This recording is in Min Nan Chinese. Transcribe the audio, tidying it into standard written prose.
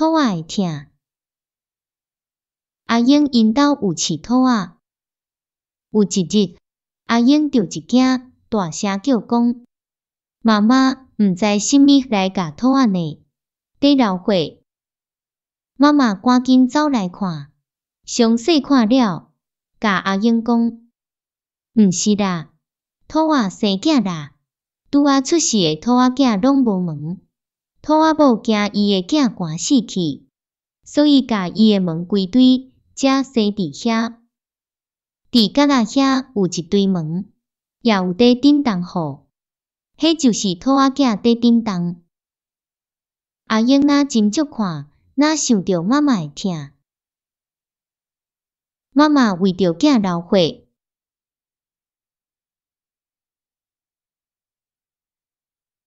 兔仔會疼。阿英𪜶兜有飼兔仔，有一日，阿英著一驚，大聲叫講：媽媽，毋知啥物來共兔仔呢？佇流血。媽媽趕緊走來看，詳細看了，共阿英講：毋是啦，兔仔生囝啦，拄仔出世的兔仔囝攏無毛，兔仔母驚伊的囝寒死去，所以共伊的毛規堆才生佇遐。佇角仔遐有一堆毛，也有佇振動雨，彼就是兔仔囝佇振動。阿英若斟酌看，若想著媽媽會疼。媽媽為著囝流血，